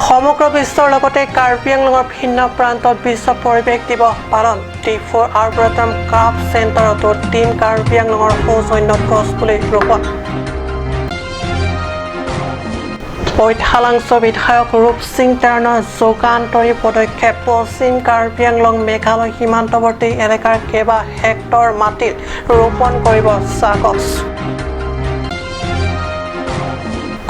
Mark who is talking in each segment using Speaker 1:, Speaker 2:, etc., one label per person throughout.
Speaker 1: সমগ্ৰ বিশ্বৰ লগতে কাৰ্বি আংলঙৰ ভিন্ন প্ৰান্তত বিশ্ব পৰিৱেশ দিৱস পালন। ডিফুৰ আৰ্বৰেটাম ক্ৰাফ্ট চেণ্টাৰতো টীম কাৰ্বি আংলঙৰ সৌজন্যত গছপুলি ৰোপণ। বৈঠালাংছ বিধায়ক ৰূপ সিং টেৰণৰ যুগান্তৰী পদক্ষেপ। পশ্চিম কাৰ্বি আংলং মেঘালয় সীমান্তৱৰ্তী এলেকাৰ কেইবা হেক্টৰ মাটিত ৰোপণ কৰিব চাহ গছ।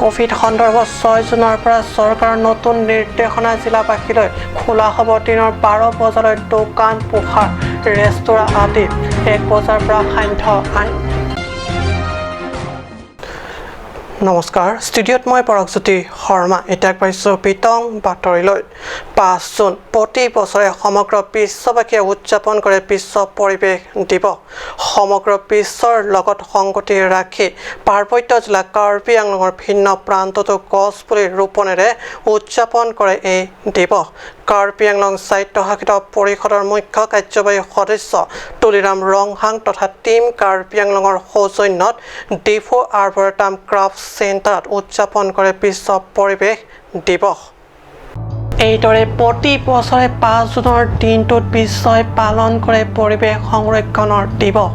Speaker 1: কভিড সন্দৰ্ভত 6 জুনৰ পৰা চৰকাৰৰ নতুন নিৰ্দেশনা জিলাবাসীলৈ। খোলা হ'ব দিনৰ 12 বজালৈ দোকান, পোহাৰ, ৰেস্তোৰাঁ আদি। 1 বজাৰ পৰা সান্ধ্য আইন। নমস্কাৰ, ষ্টুডিঅ'ত মই পৰকজ্যোতি শৰ্মা। এতিয়া পাইছোঁ বিতং বাতৰিলৈ। 5 জুন প্ৰতি বছৰে সমগ্ৰ বিশ্ববাসীয়ে উদযাপন কৰে বিশ্ব পৰিৱেশ দিৱস। সমগ্ৰ বিশ্বৰ লগত সংগতি ৰাখি পাৰ্বত্য জিলা কাৰ্বি আংলঙৰ ভিন্ন প্ৰান্ততো গছপুলি ৰোপণেৰে উদযাপন কৰে এই দিৱস। কাৰ্বি আংলং স্বায়ত্তশাসিত পৰিষদৰ মুখ্য কাৰ্যবাহী সদস্য তুলিৰাম ৰংহাং তথা টীম কাৰ্বি আংলঙৰ সৌজন্যত ডিফু আৰ্বৰেটাম ক্ৰাফ্ট চেণ্টাৰত উদযাপন কৰে বিশ্ব পৰিৱেশ দিৱস। এইদৰে প্ৰতি বছৰে 5 জুনৰ দিনটোত বিশ্বই পালন কৰে পৰিৱেশ সংৰক্ষণৰ দিৱস।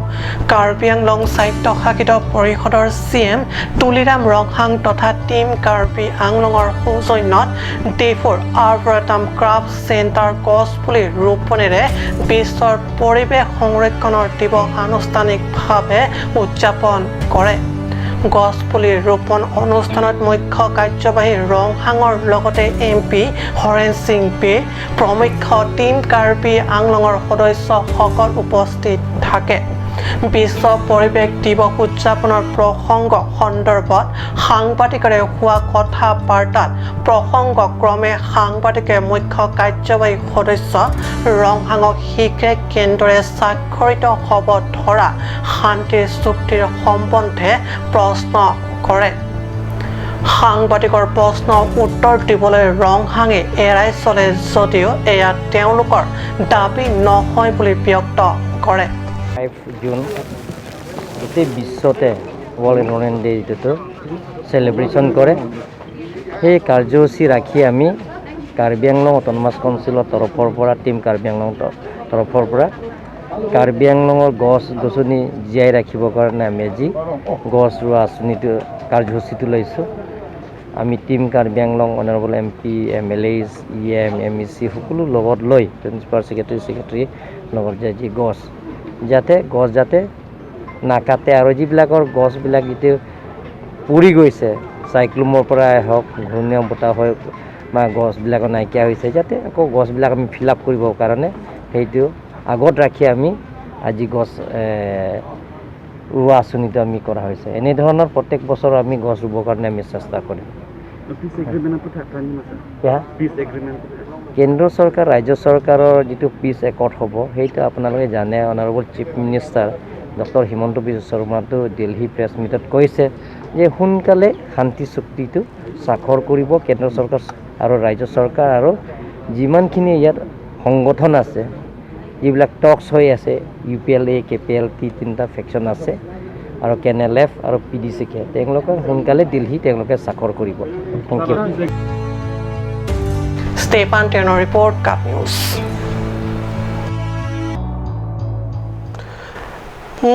Speaker 1: কাৰ্বি আংলং স্বায়ত্তশাসিত পৰিষদৰ চি এম তুলিৰাম ৰংহাং তথা টীম কাৰ্বি আংলঙৰ সৌজন্যত ডিফুৰ আৰ্বৰেটাম ক্ৰাফ্ট চেণ্টাৰ গছপুলি ৰোপণেৰে বিশ্বৰ পৰিৱেশ সংৰক্ষণৰ দিৱস আনুষ্ঠানিকভাৱে উদযাপন কৰে। গছপুলি ৰোপণ অনুষ্ঠানত মুখ্য কাৰ্যবাহী ৰংহাঙৰ লগতে এম পি হৰেণ সিং বে প্ৰমুখ্য টীম কাৰ্বি আংলঙৰ সদস্যসকল উপস্থিত থাকে। বিশ্ব পৰিৱেশ দিৱস উদযাপনৰ প্ৰসংগ সন্দৰ্ভত সাংবাদিকৰে হোৱা কথা বাৰ্তাত প্ৰসংগক্ৰমে সাংবাদিকে মুখ্য কাৰ্যবাহী সদস্য ৰংহাঙক শীঘ্ৰে কেন্দ্ৰৰে স্বাক্ষৰিত হ'ব ধৰা শান্তিৰ চুক্তিৰ সম্বন্ধে প্ৰশ্ন কৰে। সাংবাদিকৰ প্ৰশ্নৰ উত্তৰ দিবলৈ ৰংহাঙে এৰাই চলে যদিও এয়া তেওঁলোকৰ দাবী নহয় বুলি ব্যক্ত কৰে।
Speaker 2: 5 জুন গোটেই বিশ্বতে ৱৰ্ল্ড এনভাইৰনমেণ্ট ডে যিটো চেলিব্ৰেশ্যন কৰে, সেই কাৰ্যসূচী ৰাখি আমি কাৰ্বি আংলং অট'নমাছ কাউন্সিলৰ তৰফৰ পৰা, টীম কাৰ্বি আংলং তৰফৰ পৰা কাৰ্বি আংলঙৰ গছ গছনি জীয়াই ৰাখিবৰ কাৰণে আমি আজি গছ ৰোৱা আঁচনিটো কাৰ্যসূচীটো লৈছোঁ। আমি team Karbi Anglong honourable M P, M L S, E M, M E C সকলো লগত লৈ প্ৰিন্সিপাল ছেক্ৰেটাৰী, ছেক্ৰেটাৰী লগত যে যি গছ যাতে নাকাটে আৰু যিবিলাকৰ গছবিলাক যিটো পৰি গৈছে, চাইক্লোনৰ পৰাই হওক, ঘূৰ্ণী বতাহ হওক বা গছবিলাকৰ নাইকিয়া হৈছে, যাতে আকৌ গছবিলাক আমি ফিল আপ কৰিবৰ কাৰণে সেইটো আগত ৰাখি আমি আজি গছ ৰোৱা আঁচনিটো আমি কৰা হৈছে। এনেধৰণৰ প্ৰত্যেক বছৰ আমি গছ ৰুবৰ কাৰণে আমি চেষ্টা কৰিম। কেন্দ্ৰ চৰকাৰ, ৰাজ্য চৰকাৰৰ যিটো পিচ একৰ্ড হ'ব, সেইটো আপোনালোকে জানে। Honourable chief minister doctor Himanta Biswa শৰ্মাটো দিল্লী প্ৰেছ মিটত কৈছে যে সোনকালে শান্তি চুক্তিটো স্বাক্ষৰ কৰিব কেন্দ্ৰ চৰকাৰ আৰু ৰাজ্য চৰকাৰ আৰু যিমানখিনি ইয়াত সংগঠন আছে, যিবিলাক টক্স হৈ আছে, ইউ পি এল এ, কে পি এল টি তিনিটা ফেকশ্যন আছে আৰু কে এন এল এফ আৰু পি ডি চি কে, তেওঁলোকে সোনকালে দিল্লী তেওঁলোকে স্বাক্ষৰ কৰিব। Thank U.
Speaker 1: Stefan টেনৰ ৰিপৰ্ট, কাপ নিউজ।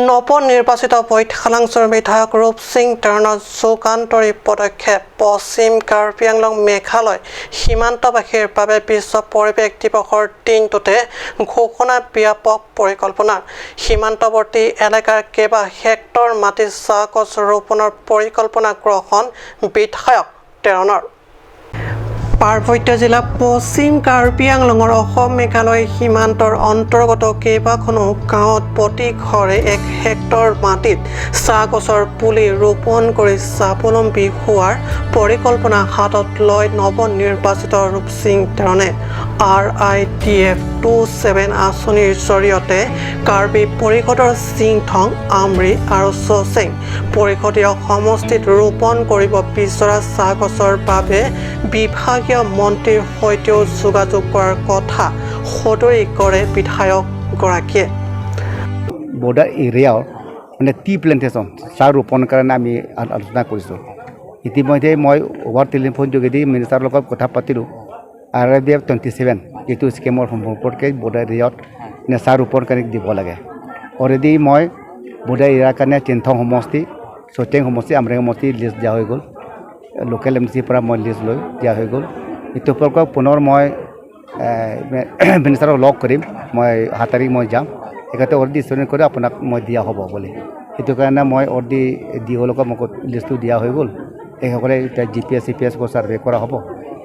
Speaker 1: নৱনিৰ্বাচিত বৈঠালাংছৰ বিধায়ক ৰূপ সিং টেৰণৰ যুগান্তৰী পদক্ষেপ। পশ্চিম কাৰ্বি আংলং মেঘালয় সীমান্তবাসীৰ বাবে বিশ্ব পৰিৱেশ দিৱসৰ দিনটোতে ঘোষণা ব্যাপক পৰিকল্পনা। সীমান্তৱৰ্তী এলেকাৰ কেইবা হেক্টৰ মাটিত চাহ গছ ৰোপণৰ পৰিকল্পনা গ্ৰহণ বিধায়ক টেৰণৰ। পাৰ্বত্য জিলা পশ্চিম কাৰ্বি আংলঙৰ অসম মেঘালয় সীমান্তৰ অন্তৰ্গত কেইবাখনো গাঁৱত প্ৰতি ঘৰে 1 হেক্টৰ মাটিত চাহ গছৰ পুলি ৰোপণ কৰি স্বাৱলম্বী হোৱাৰ পৰিকল্পনা হাতত লয় নৱনিৰ্বাচিত ৰূপসিং টেৰণে। আৰ I D F 27 আঁচনিৰ জৰিয়তে কাৰ্বি পৰিষদৰ চিংথং, আমৰি আৰু চচেং পৰিষদীয় সমষ্টিত ৰোপণ কৰিব বিচৰা চাহ গছৰ বাবে বিভাগীয় মন্ত্ৰীৰ সৈতেও যোগাযোগ কৰাৰ কথা সদৰি কৰে বিধায়কগৰাকীয়ে।
Speaker 3: বৰ্ডাৰ এৰিয়াৰ মানে টি প্লেণ্টেশ্যন, চাহ ৰোপণ কাৰণে আমি আলোচনা কৰিছোঁ। ইতিমধ্যে মই অভাৰ টেলিফোন যোগেদি মিনিষ্টাৰৰ লগত কথা পাতিলোঁ। RIBF 27 এইটো স্কীমৰ সম্পৰ্কে বৰ্ডাৰ এৰিয়াত চাহ ৰোপণ কাৰণে দিব লাগে। অলৰেডি মই বৰ্ডাৰ এৰিয়াৰ কাৰণে চেন্থং সমষ্টি, চৈতেং সমষ্টি, আমৰেং সমষ্টি লিষ্ট দিয়া হৈ গ'ল। লোকেল এম চিৰ পৰা মই লিষ্ট লৈ দিয়া হৈ গ'ল। এইটোৰ পৰা পুনৰ মই মিনিষ্টাৰক লগ কৰিম। মই 7 তাৰিখ মই যাম। তেখেতে অলৰেডি ষ্টুডেণ্ট কৰি আপোনাক মই দিয়া হ'ব বুলি, সেইটো কাৰণে মই অলৰেডি ডি অ'ৰ লগত মোক লিষ্টটো দিয়া হৈ গ'ল। সেইসকলে এতিয়া GPS CPS survey কৰা হ'ব।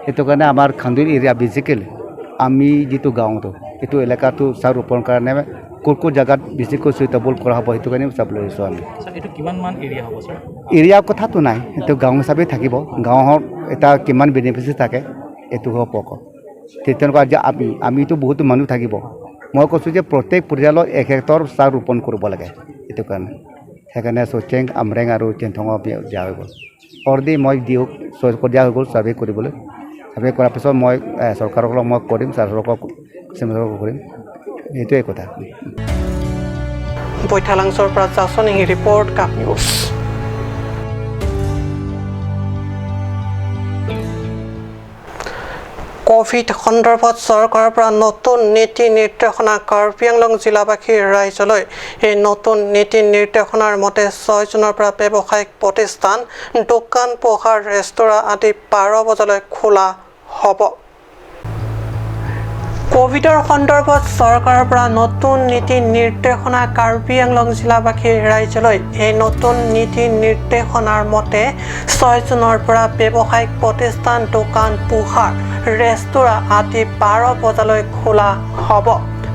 Speaker 3: সেইটো কাৰণে আমাৰ খান্দুলি এৰিয়া, বেচিকেলি আমি যিটো গাঁৱটো, এইটো এলেকাটো চাহ ৰোপণ কাৰণে ক'ত ক'ত জেগাত বেছিকৈ চুইটেবল কৰা হ'ব, সেইটো কাৰণে চাবলৈ লৈছোঁ আমি।
Speaker 4: ছাৰ, এইটো কিমানমান এৰিয়া হ'ব ছাৰ?
Speaker 3: এৰিয়াৰ কথাটো নাই, সেইটো গাঁও হিচাপে থাকিব। গাঁৱৰ এটা কিমান বেনিফিট থাকে, এইটো হ'ব। তেনেকুৱা যে আমিতো বহুতো মানুহ থাকিব। মই কৈছোঁ যে প্ৰত্যেক পৰিয়ালত 1 হেক্টৰ চাহ ৰোপণ কৰিব লাগে। সেইটো কাৰণে সেইকাৰণে চৈচেং, আমৰেং আৰু চেন্থঙক দিয়া হৈ গ'ল। অলৰেডি মই দিয়ক চইচ কৰি দিয়া হৈ গ'ল ছাৰ্ভে কৰিবলৈ। ছাৰ্ভে কৰাৰ পিছত মই চৰকাৰক লগ মই কৰিম, চৰকাৰক কৰিম, সেইটোৱে কথা।
Speaker 1: বৈঠালাংছৰ পৰা জাছন ৰিপৰ্ট, কাপ নিউজ। ক'ভিড সন্দৰ্ভত চৰকাৰৰ পৰা নতুন নীতি নিৰ্দেশনা কাৰ্বি আংলং জিলাবাসীৰ ৰাইজলৈ। এই নতুন নীতি নিৰ্দেশনাৰ মতে 6 জুনৰ পৰা ব্যৱসায়িক প্ৰতিষ্ঠান, দোকান পোহাৰ, ৰেস্তোৰাঁ আদি 12 বজালৈ খোলা হ'ব। ক'ভিডৰ সন্দৰ্ভত চৰকাৰৰ পৰা নতুন নীতি নিৰ্দেশনা কাৰ্বি আংলং জিলাবাসীৰ ৰাইজলৈ। এই নতুন নীতি নিৰ্দেশনাৰ মতে 6 জুনৰ পৰা ব্যৱসায়িক প্ৰতিষ্ঠান, দোকান পোহাৰ, ৰেস্তোৰাঁ আদি 12 বজালৈ খোলা হ'ব।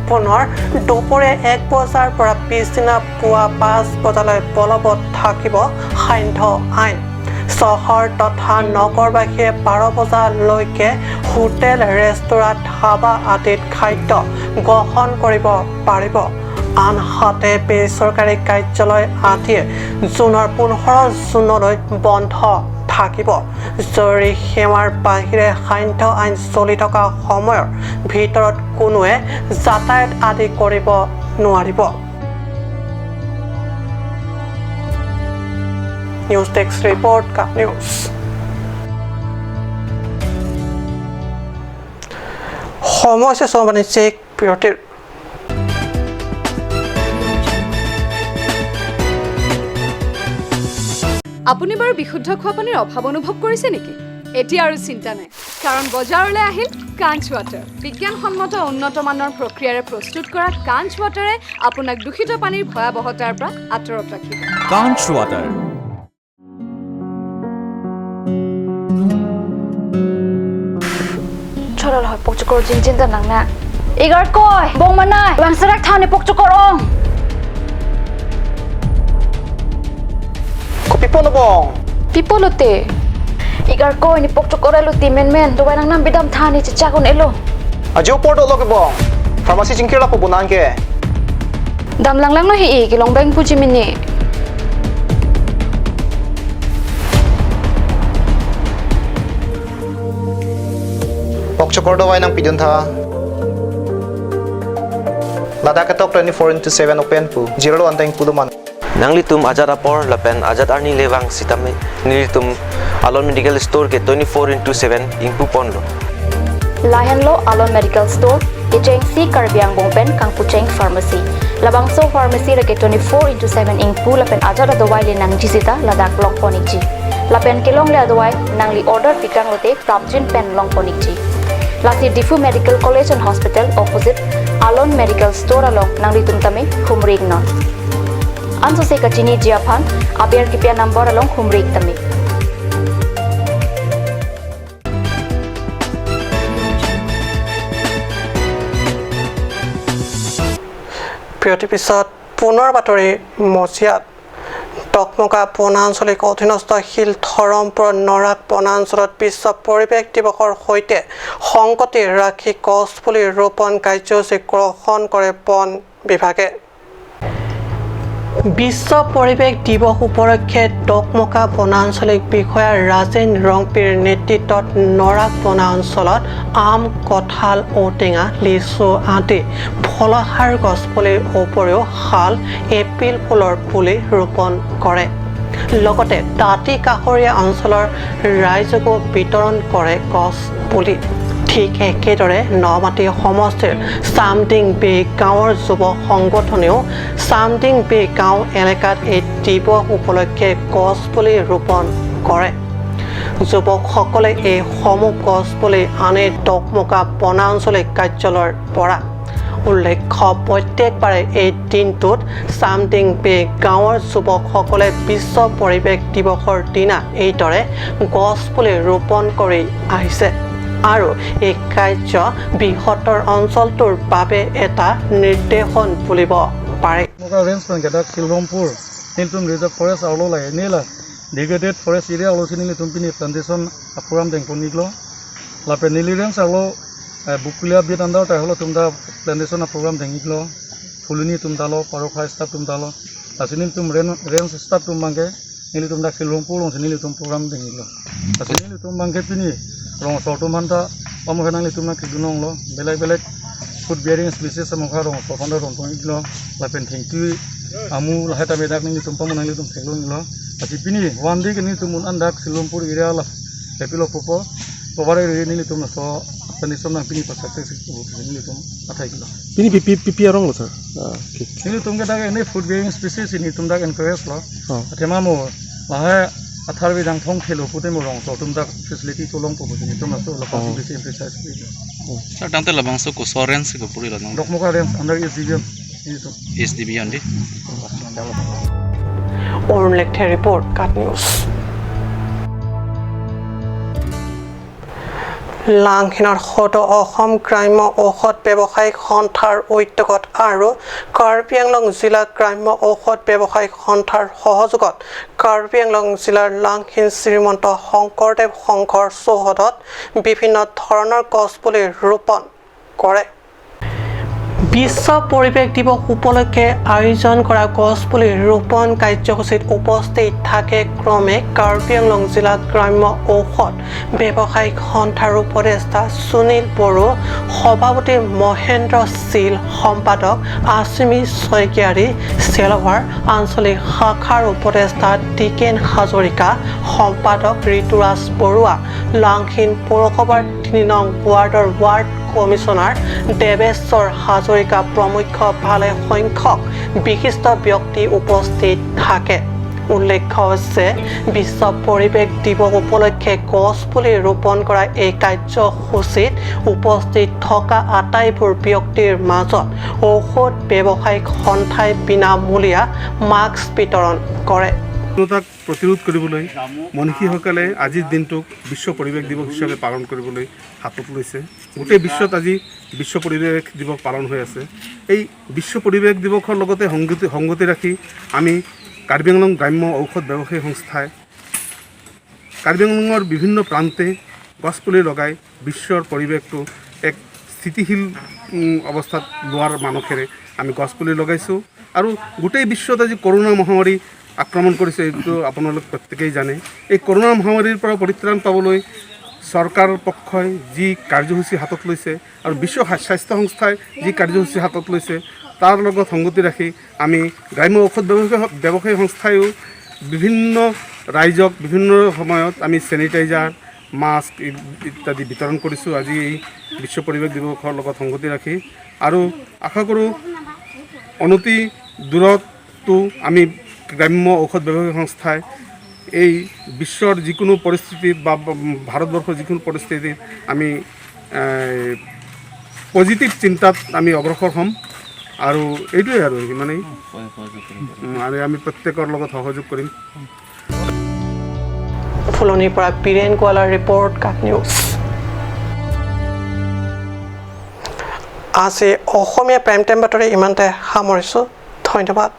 Speaker 1: পুনৰ দুপৰীয়া 1 বজাৰ পৰা পিছদিনা পুৱা 5 বজালৈ বলবৎ থাকিব সান্ধ্য আইন। চহৰ তথা নগৰবাসীয়ে 12 বজালৈকে হোটেল, ৰেস্তোৰাঁ, ধাবা আদিত খাদ্য গ্ৰহণ কৰিব পাৰিব। আনহাতে বেচৰকাৰী কাৰ্যালয় আদিয়ে জুনৰ 15 জুনলৈ বন্ধ থাকিব। জৰুৰী সেৱাৰ বাহিৰে সান্ধ্য আইন চলি থকা সময়ৰ ভিতৰত কোনোৱে যাতায়াত আদি কৰিব নোৱাৰিব। News desk report, cup news. সময় হৈছে বাণিজ্যিক বিৰতিৰ।
Speaker 5: আপুনি বাৰু বিশুদ্ধ খোৱা পানীৰ অভাৱ অনুভৱ কৰিছে নেকি? এতিয়া আৰু চিন্তা নাই, কাৰণ বজাৰলৈ আহিল কাঞ্চ ৱাটাৰ। বিজ্ঞানসন্মত উন্নত মানৰ প্ৰক্ৰিয়াৰে প্ৰস্তুত কৰা কাঞ্চ ৱাটাৰে আপোনাক দূষিত পানীৰ ভয়াৱহতাৰ পৰা আঁতৰত ৰাখিব।
Speaker 6: কাঞ্চ water.
Speaker 7: Chorol hoi pok chukor jing jing ta nang na. Igar koi bong manai bang sarak thane pok chukor ong.
Speaker 8: Ko pipo no bong.
Speaker 7: Pipo lote. Igar koi ni pok chukor elo ti men men do nang nam bidam thane chi chakon elo.
Speaker 8: Ajo porto log bong. Pharmacy jing kira po bunan ke.
Speaker 7: Dam lang lang no hi ki long bang pu jimini.
Speaker 8: Pokchokor dawai nang pidun tha. Ladakh top 24/7 open pu 0 anteng puluman.
Speaker 9: Nangli tum Azad apor lapen Azad arni lewang sitame nili tum Alon Medical Store ke 24/7 ingpu ponlo.
Speaker 7: Lahen lo Alon Medical Store ke cheng si Karbiang bongpen kangpu cheng pharmacy. Labang so pharmacy rake 24/7 ingpu lapen Azad adawai le nang jisita Ladakh long ponik ji. Lapen kelong le adawai nangli order pikang lote prapjin pen long ponik ji. Lasi Difu Medical College and Hospital opposite Alon Medical Store along Nangli Tumtame Humrig non. Anso se kachini jiaphan aber kipya number along Humrig tame.
Speaker 1: বিৰতিৰ পিছত পুনৰ বাতৰি মজিয়াত। টকমকা বনাঞ্চলিক অধীনস্থ শিলধৰমপুৰৰ নৰাক বনাঞ্চলত বিশ্ব পৰিৱেশ দিৱসৰ সৈতে সংগতি ৰাখি গছপুলি ৰোপণ কাৰ্যসূচী গ্ৰহণ কৰে বন বিভাগে। বিশ্ব পৰিৱেশ দিৱস উপলক্ষে টকমকা বনাঞ্চলিক বিষয়া ৰাজেন ৰংপিৰ নেতৃত্বত নৰাক বনাঞ্চলত আম, কঁঠাল, ঔটেঙা, লিচু আদি ফলহাৰ গছপুলিৰ উপৰিও শাল, এপিল ফুলৰ পুলি ৰোপণ কৰে। লগতে দাঁতি কাষৰীয়া অঞ্চলৰ ৰাইজকো বিতৰণ কৰে গছ পুলি। ঠিক একেদৰে নমাটি সমষ্টিৰ চামডিং বে গাঁৱৰ যুৱ সংগঠনেও চামডিং বে গাঁও এলেকাত এই দিৱস উপলক্ষে গছপুলি ৰোপণ কৰে। যুৱকসকলে এই সমূহ গছপুলি আনে ডকমকা বনাঞ্চলিক কাৰ্যালয়ৰ পৰা। উল্লেখ্য, প্ৰত্যেকবাৰে এই দিনটোত চামডিং বে গাঁৱৰ যুৱকসকলে বিশ্ব পৰিৱেশ দিৱসৰ দিনা এইদৰে গছপুলি ৰোপণ কৰি আহিছে আৰু এই কাৰ্য বৃহত্তৰ অঞ্চলটোৰ বাবে এটা নিৰ্দেশন বুলিব পাৰে।
Speaker 6: Degraded forest area alo sini tum pini plantation apuram deng poniglo lape nili range alo bukulia bit andar ta holo tum da plantation program dengiglo fuluni tum dalo parokha staff tum dalo asini tum range staff tum bangke nili tum da Khilrangpur long sini tum program dengiglo asini tum bangke pini rong sortum hanta pamohenang li tum na kidunong lo belek belek food bearing species amokha rong sorphanda rong tongiglo lapen thengtu amu laheta medak ni tum pamonang li tum thenglong lo Pini one day ni tumun andak Silumpur area la epilo popo povare ni tum so plantation nang pini pasakse ni tum athai kilo
Speaker 10: pini pp pp arong lo sir
Speaker 6: ni tum ke dak ene food bearing species ni tum dak encourage lo athema mo lahe athar bi dang thong khelo pute mo rong so tum dak facility cholong popo ni tum so la pa bisi emphasize
Speaker 4: sir tante labang so ko sorense ko puri la
Speaker 6: Dokmoka range under SDB ni tum
Speaker 4: SDB andi
Speaker 1: Arun Lekthey report, Cut News. লাংহিনৰ সদৌ অসম গ্ৰাম্য ঔষধ ব্যৱসায়িক সন্থাৰ উদ্যোগত আৰু কাৰ্বি আংলং জিলা গ্ৰাম্য ঔষধ ব্যৱসায়িক সন্থাৰ সহযোগত কাৰ্বি আংলং জিলাৰ লাংহিন শ্ৰীমন্ত শংকৰদেৱ সংঘৰ চৌহদত বিভিন্ন ধৰণৰ গছপুলি ৰোপণ কৰে। বিশ্ব পৰিৱেশ দিৱস উপলক্ষে আয়োজন কৰা গছপুলি ৰোপণ কাৰ্যসূচীত উপস্থিত থাকে ক্ৰমে কাৰ্বি আংলং জিলা গ্ৰাম্য ঔষধ ব্যৱসায়িক সন্থাৰ উপদেষ্টা সুনীল বড়ো, সভাপতি মহেন্দ্ৰ শীল, সম্পাদক আশ্বিনী শইকীয়াৰী, চেলভাৰ আঞ্চলিক শাখাৰ উপদেষ্টা টিকেন হাজৰিকা, সম্পাদক ঋতুৰাজ বৰুৱা, লাংহিন পৌৰসভাৰ 3 নং ৱাৰ্ডৰ ৱাৰ্ড কমিছনাৰ দেৱেশ্বৰ হাজৰিকা প্ৰমুখ্য ভালে সংখ্যক বিশিষ্ট ব্যক্তি উপস্থিত থাকে। উল্লেখ্য যে বিশ্ব পৰিৱেশ দিৱস উপলক্ষে গছপুলি ৰোপণ কৰা এই কাৰ্যসূচীত উপস্থিত থকা আটাইবোৰ ব্যক্তিৰ মাজত ঔষধ ব্যৱসায়িক সন্থাই বিনামূলীয়া মাস্ক বিতৰণ কৰে।
Speaker 10: তাক প্ৰতিৰোধ কৰিবলৈ মনীষীসকলে আজিৰ দিনটোক বিশ্ব পৰিৱেশ দিৱস হিচাপে পালন কৰিবলৈ হাতত লৈছে। গোটেই বিশ্বত আজি বিশ্ব পৰিৱেশ দিৱস পালন হৈ আছে। এই বিশ্ব পৰিৱেশ দিৱসৰ লগতে সংগতি ৰাখি আমি কাৰ্বি আংলং গ্ৰাম্য ঔষধ ব্যৱসায়ী সংস্থাই কাৰ্বি আংলঙৰ বিভিন্ন প্ৰান্তে গছপুলি লগাই বিশ্বৰ পৰিৱেশটো এক স্থিতিশীল অৱস্থাত লোৱাৰ মানসেৰে আমি গছপুলি লগাইছোঁ। আৰু গোটেই বিশ্বত আজি কৰোণা মহামাৰী আক্ৰমণ কৰিছে, এইটো আপোনালোক প্ৰত্যেকেই জানে। এই কৰোণা মহামাৰীৰ পৰা পৰিত্ৰাণ পাবলৈ চৰকাৰ পক্ষই যি কাৰ্যসূচী হাতত লৈছে আৰু বিশ্ব স্বাস্থ্য সংস্থাই যি কাৰ্যসূচী হাতত লৈছে তাৰ লগত সংগতি ৰাখি আমি গ্ৰাম্য ঔষধ ব্যৱসায়ী সংস্থাইও বিভিন্ন ৰাইজক বিভিন্ন সময়ত আমি চেনিটাইজাৰ, মাস্ক ইত্যাদি বিতৰণ কৰিছোঁ আজি এই বিশ্ব পৰিৱেশ দিৱসৰ লগত সংগতি ৰাখি। আৰু আশা কৰোঁ অনতি দূৰতো আমি গ্ৰাম্য ঔষধ ব্যৱসায়ী সংস্থাই এই বিশ্বৰ যিকোনো পৰিস্থিতিত বা ভাৰতবৰ্ষৰ যিকোনো পৰিস্থিতিত আমি পজিটিভ চিন্তাত আমি অগ্ৰসৰ হ'ম। আৰু এইটোৱে আৰু সিমানেই, আৰু আমি প্ৰত্যেকৰ লগত সহযোগ কৰিম।
Speaker 1: ফুলনিৰ পৰা বীৰেণ গোৱালাৰ ৰিপৰ্ট, কাট নিউজ। আজি অসমীয়া প্ৰাইম টাইম বাতৰি ইমানতে সামৰিছোঁ। ধন্যবাদ।